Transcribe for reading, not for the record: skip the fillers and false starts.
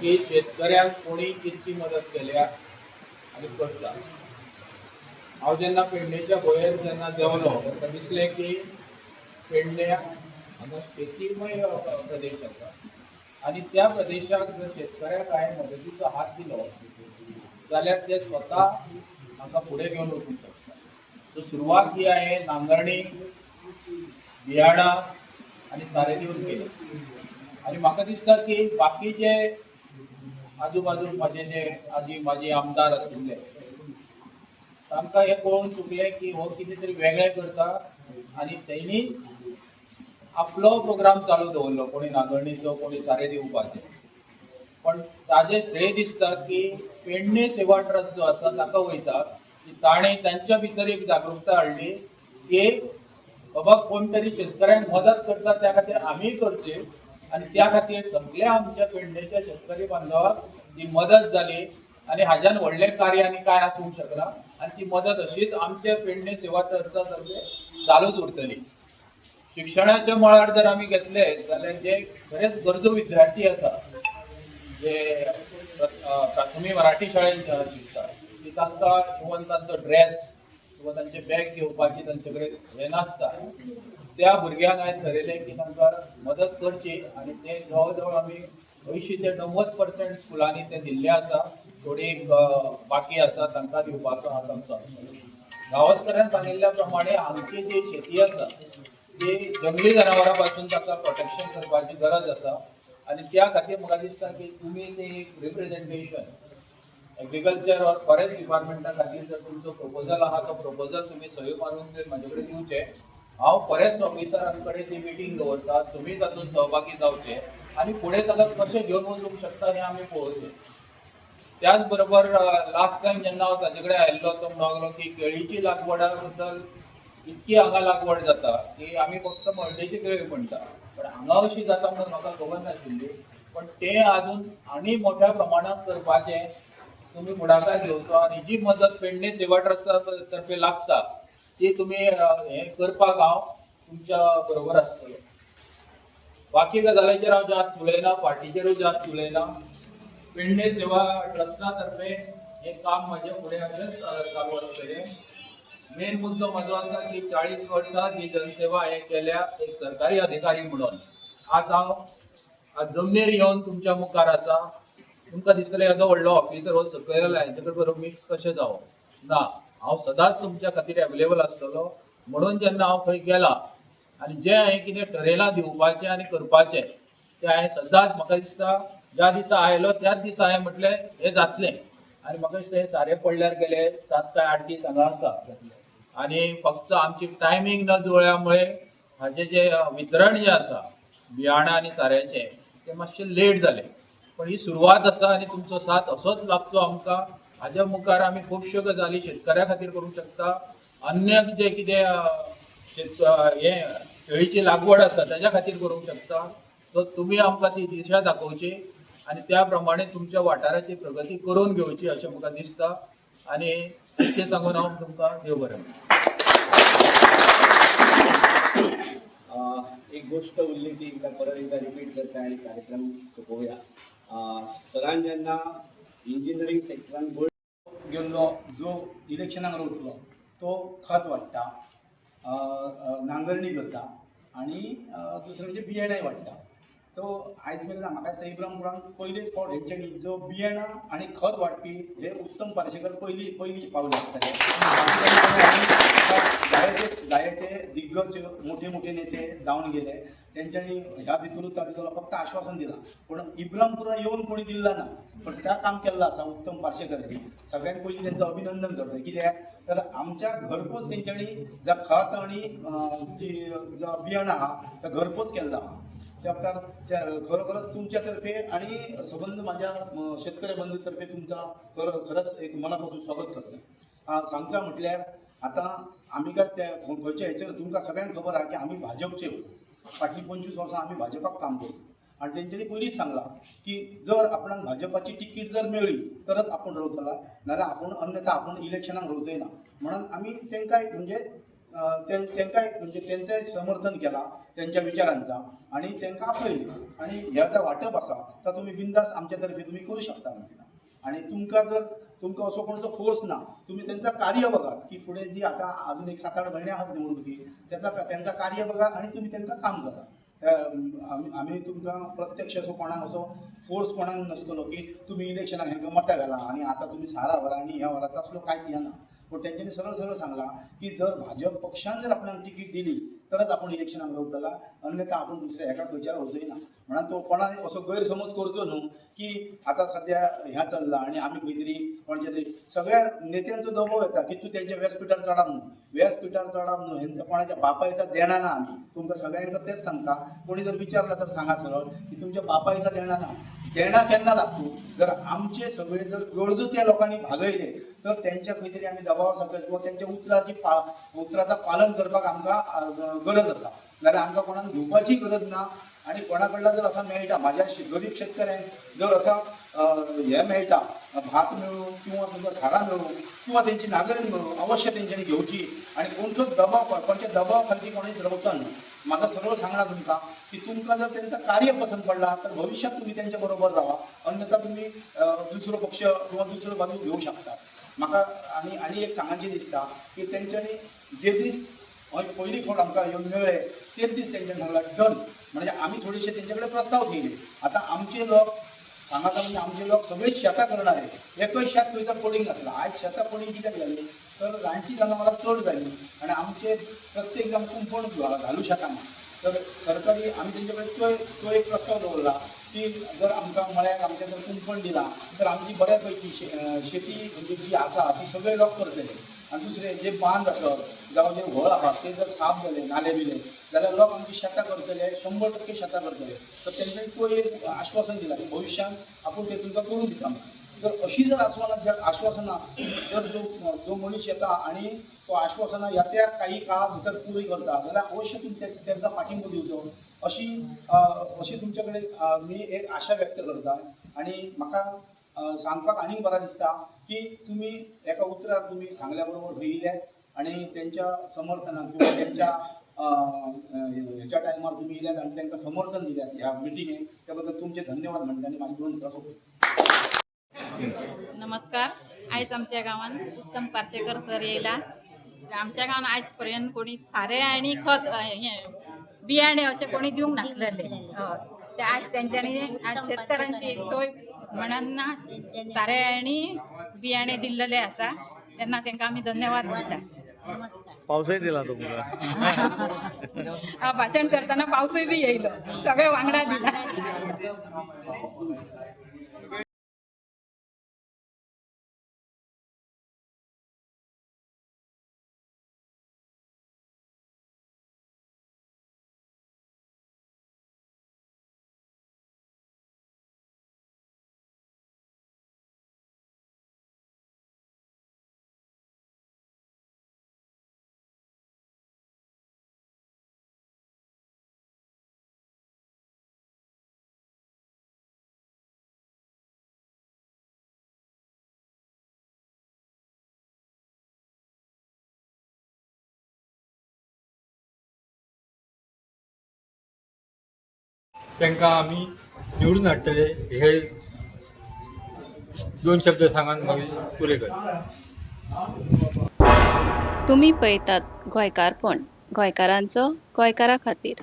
की शेतकऱ्यांक कोणी कितकी मदत केल्या आनी करता. हांव जेन्ना पेडणेच्या भोंयेर जेन्ना देंवलो तेन्ना दिसलें की पेडण्या हांगा शेतीमय प्रदेश आसा आनी त्या प्रदेशाक जर शेतकऱ्याक हांवें मदतीचो हात दिलो जाल्यार ते स्वता हांगा फुडें घेवन वचूंक शकता. सो सुरवात ही हांवें नांगरणी, बियाणां आनी सारें दिवन केली आनी म्हाका दिसता की बाकीचे आजूबाजूक म्हाजे जे आजी म्हाजी आमदार आशिल्ले तांकां हें पळोवन चुकलें की हो कितें तरी वेगळें करता आनी तेणी आपलो प्रोग्राम चालू दवरलो, कोणी नांगरणीचो, कोणी सारें दिवपाचें. पण ताजें श्रेय दिसता की पेडणे सेवा ट्रस्ट जो आसा ताका वयता की ताणें तांच्या भितर एक जागृकता हाडली की बाबा कोण तरी शेतकऱ्यांक मदत करता, त्या खातीर आमीय करची. आनी त्या खातीर सगळ्या आमच्या पेडणेच्या शेतकरी बांधवाक ती मदत जाली आनी हाज्यान व्हडलें कार्य आनी कांय आसूंक शकना. आनी ती मदत अशीच आमच्या पेडणे सेवा ट्रस्टा तर्फे चालूच उरतली. शिक्षणाच्या मळार जर आमी घेतले जाल्यार जे बरेच गरजू विद्यार्थी आसा, जे प्राथमीक मराठी शाळेंत शिकता की तांकां इवन तांचो ड्रेस किंवा तांचे बॅग घेवपाची तांचे कडेन हें नासता, त्या भुरग्यांक हांवें थरयलें की तांकां मदत करची. आनी ते जवळ जवळ आमी 80 ते 90% स्कुलांनी ते दिल्ले आसा. थोडी बाकी आसा, तांकां दिवपाचो हात आमचो आसा. गावस्करान सांगिल्ल्या प्रमाणे आमची जी शेती आसा ती जंगली जनावरां पासून ताका प्रोटेक्शन करपाची गरज आसा. आनी त्या खातीर म्हाका दिसता की तुमी ते एक रिप्रेझेंटेशन एग्रीकल्चर ऑर फॉरेस्ट डिपार्टमेंटा खातीर जर तुमचो प्रपोजल आहा, तो प्रपोजल तुमी सही मारून जर म्हाजे कडेन दिवचे, हांव फॉरेस्ट ऑफिसरां कडेन ती मिटींग दवरता. तुमी तातूंत सहभागी जावचे आनी फुडें ताका कशें घेवन वचूंक शकता हें आमी पळोवचें. त्याच बरोबर लास्ट टायम जेन्ना हांव ताजे कडेन आयिल्लो, तो म्हणूंक लागलो की केळीची लागवडा बद्दल इतकी हांगा लागवड जाता की आमी फक्त मर्डेची केळी म्हणटा, पण हांगा अशी जाता म्हणून म्हाका खबर नाशिल्ली. पण तें अजून आनी मोठ्या प्रमाणात करपाचें तुमी फुडाकार घेवचो आनी जी मदत पेडणे सेवा ट्रस्टा तर्फे लागता ती तुमी हें करपाक हांव तुमच्या बरोबर आसतलो. बाकी गजालींचेर हांव जास्त उलयना, पार्टीचेरूय जास्त उलयना. पेडणे सेवा ट्रस्टा तर्फे हें काम म्हाजें फुडें अशेंच चालू आसतलें. मेन मुद्दो म्हजो आसा की 40 वर्सां जी जनसेवा हांवें केल्या एक सरकारी अधिकारी म्हणून, आज हांव आज जमनीर येवन तुमच्या मुखार आसा. तुमकां दिसतलें, येदो व्हडलो ऑफिसर हो सकयल आयला, हेंचे कडेन बरोबर मिक्स कशें जावप ना. हांव सदांच तुमच्या खातीर अवेलेबल आसतलो. म्हणून जेन्ना हांव खंय गेला आनी जें हांवें कितें ठरयलां दिवपाचें आनी करपाचें, तें हांवें सदांच, म्हाका दिसता, ज्या दिसा आयलो त्याच दिसा हांवें म्हटलें हें जातलें. आनी म्हाका दिसता हें सारें पडल्यार गेले 7 काय 8 दीस हांगा आसा आनी फक्त आमची टायमींग न जुळ्ळ्या मुळे हाजें जें वितरण जें आसा बियाणां आनी साऱ्याचें तें मातशें लेट जालें. पण ही सुरवात आसा आनी तुमचो साथ असोच लागचो आमकां. हाज्या मुखार आमी खुबश्यो गजाली शेतकऱ्या खातीर करूंक शकता. अन्य जे कितें शेत हें केळीची लागवड आसा ताज्या खातीर करूंक शकता. सो तुमी आमकां ती दिशा दाखोवची आनी त्या प्रमाणे तुमच्या वाठाराची प्रगती करून घेवची अशें म्हाका दिसता. आनी इतकें सांगून हांव तुमकां, देव बरें. एक गोष्ट उरली ती एकदा परत एकदा रिपीट करता आणि कार्यक्रम सोंपोवया. सरान जेन्ना इंजिनियरींग सेक्टरान गोल्ड गेल्लो, जो इलेक्शनाक रावतलो तो खत वाडटा, अ, अ, नांगरणी करता आनी दुसरें म्हणजे बियाणांय वाडटा. तो आयज मेरेन म्हाका दिसता इब्रामपुरान पयलीच फावट हेंच्यांनी जो बियाणां आनी खत वांटपी हे उत्तम पार्शेकर पयली पयली पावले आसतले. जायते जायते दिग्गज मोठे मोठे नेते जावन गेले, तेंच्यांनी ह्या भितरूच तांचो फक्त आश्वासन दिलां, पूण इब्रामपुरा येवन कोणी दिल्ला ना. पण त्या काम केल्लो आसा उत्तम पार्शेकरांनी. सगळ्यात पयलीं तेंचो अभिनंदन करता. कित्याक तर आमच्या घरपोच तेंच्यांनी जा खत आनी जी बियाणां आहा त्या घरपोच केल्लो आहा. त्या वक्तार त्या खरोखरच तुमच्या तर्फे आणि संबंद माझ्या शेतकरी बंधू तर्फे तुमचा खरंच एक मनापासून स्वागत करता. सांगचा म्हटल्यार आतां आमी काय त्या खंयच्या हेचेर तुमकां सगळ्यांक खबर आहा की आमी भाजपचे. फाटलीं 25 वर्सां आमी भाजपाक काम करता आनी तेंच्यांनी पयलींच सांगलां की जर आपणाक भाजपाची तिकीट जर मेळ्ळी तरच आपूण रावतला, नाजाल्यार आपूण अन्यथा आपूण इलेक्शनाक रावचोय ना. म्हणून आमी तांकां म्हणजे तांकांय म्हणजे तेंचें समर्थन केलां तेंच्या विचारांचा आनी तांकां आपयले. आनी ह्या जो वांटप आसा तो तुमी बिंदास आमच्या तर्फे तुमी करूं शकता म्हणटा. आनी तुमकां जर तुमकां असो कोणाचो फोर्स ना, तुमी तेंचा कार्य बघा की फुडें जी आतां अजून एक 7-8 म्हयने आहात निवडणुकी, त्याचा तेंचा कार्य बघा आनी तुमी तेंकां काम करा. आमी तुमकां प्रत्यक्ष असो कोणाक असो फोर्स कोणाक नासतलो की तुमी इलेक्शनाक हेंकां मतां घाला आनी आतां तुमी सारा व्हरा आनी ह्या व्हरा, तसलो कांयच हें ना. पूण तेंच्यांनी सरळ सरळ सांगलां की जर भाजप पक्षान जर आपणाक तिकीट दिली तरच आपूण इलेक्शनाक रावतला, अन्यथा आपूण दुसऱ्या हेका खंयच्यार वचय ना. म्हणून तो कोणाक असो गैरसमज करचो न्हू की आतां सद्या ह्या चल्लां आनी आमी खंय तरी कोणाच्या तरी सगळ्या नेत्यांचो दबाव येता की तूं तेंच्या व्यासपिठार चडाप न्हू, व्यासपिठार चडाप न्हू, हेंचा कोणाच्या बापायचा देणा ना. आमी तुमकां सगळ्यांक तेच सांगता, कोणी जर विचारला तर सांगा सरळ की तुमच्या बापायचा देणा ना. देणा केन्ना लागतो, जर आमचे सगळे जर गरजो त्या लोकांनी भागयले तर तेंच्या खंय तरी आमी दबावा सकयल किंवा तेंच्या उतराची उतराचा पालन करपाक आमकां गरज आसा. नाल्यार आमकां कोणाक घेवपाची गरज ना. आनी कोणा कडल्यान जर असा मेळटा, म्हाज्या गरीब शेतकऱ्यांक जर असा हें मेळटा, भात मेळूं किंवा तुमकां सारां मेळूं किंवा तेंची नागरी मेळूं, अवश्य तेंच्यांनी घेवची आनी कोणचोच दबाव कोणच्या दबाव खालती कोणीच रावचो न्हू. म्हाका सरळ सांगणार तुमकां की तुमकां जर तेंचं कार्य पसंत पडला तर भविष्यात तुम्ही त्यांच्या बरोबर राहा, अन्यथा तुम्ही दुसरो पक्ष किंवा दुसरो बाजू घेऊ शकता. म्हाका आनी आनी एक सांगाचें दिसता की तेंच्यांनी जे दीस हय पयली फावट आमकां येवन मेळ्ळे तेच दीस तेंच्यांनी सांगला डन, म्हणजे आमी थोडेशे तेंचे कडेन प्रस्ताव थेयले. आतां आमचे लोक सांगाता म्हणजे आमचे लोक सगळे शेतां करणारे, एकय शेत खंयचो पडींग नासला. आयज शेतां पडींग कित्याक जाली तर रानटी जनावरां चड जाली आनी आमचे प्रत्येक जाण कुंपण घालूं शकना. तर सरकारी आमी तेंचे कडेन तो एक प्रस्ताव दवरला की जर आमकां मळ्याक आमच्या जर कुंपण दिलां तर आमची बऱ्या पैकी शेती म्हणजे जी आसा ती सगळे लोक करतले. आनी दुसरें जे बांद आसत जावं जे व्हळ आहा ते जर साफ जाले नाले बिले जाल्यार लोक आमची शेतां करतले, 100% शेतां करतले. तर तेंच्यांनी तो एक आश्वासन दिलां की भविश्यांत आपूण ते तुमकां करून दिता. तर अशी जर आश्वासनां जर जो जो मनीस येता आनी तो आश्वासनां ह्या त्या काही काळा भितर पुरी करता जाल्यार अवश्य तुमी तांकां पाठिंबो दिवचो अशी अशी तुमचे कडेन मी एक आशा व्यक्त करता. आनी म्हाका सांगपाक आनीक बरें दिसता की तुमी एका उतरार तुमी सांगल्या बरोबर खंय येयल्यात आनी तेंच्या समर्थनान किंवा तेंच्या ह्याच्या टायमार तुमी येयल्यात आनी तांकां समर्थन दिल्यात ह्या मिटिंगेक, त्या बद्दल तुमचे धन्यवाद म्हणटा आनी म्हाजी दोन उतरां सोंपयता. नमस्कार. आयज आमच्या गांवांत उत्तम पार्सेकर सर येयला. आमच्या गांवांत आयज पर्यंत कोणी सारें आनी खत हें बियाणे अशें कोणी दिवंक नासलेले. हय, ते आयज तेंच्यांनी आज शेतकारांची सोय म्हणून ना सारें आनी बियाणे दिल्लेले आसा, तेन्ना तेंकां आमी धन्यवाद म्हणटा. पावसय दिला तुमकां. भाशण करतना पावसूय बी येयलो, सगळे वांगडा दिला. तांकां आमी निवडून हाडटले हे दोन शब्द सांगान मागीर पुरे करता. तुमी पळयतात गोंयकारपण, गोंयकारांचो गोंयकारा खातीर.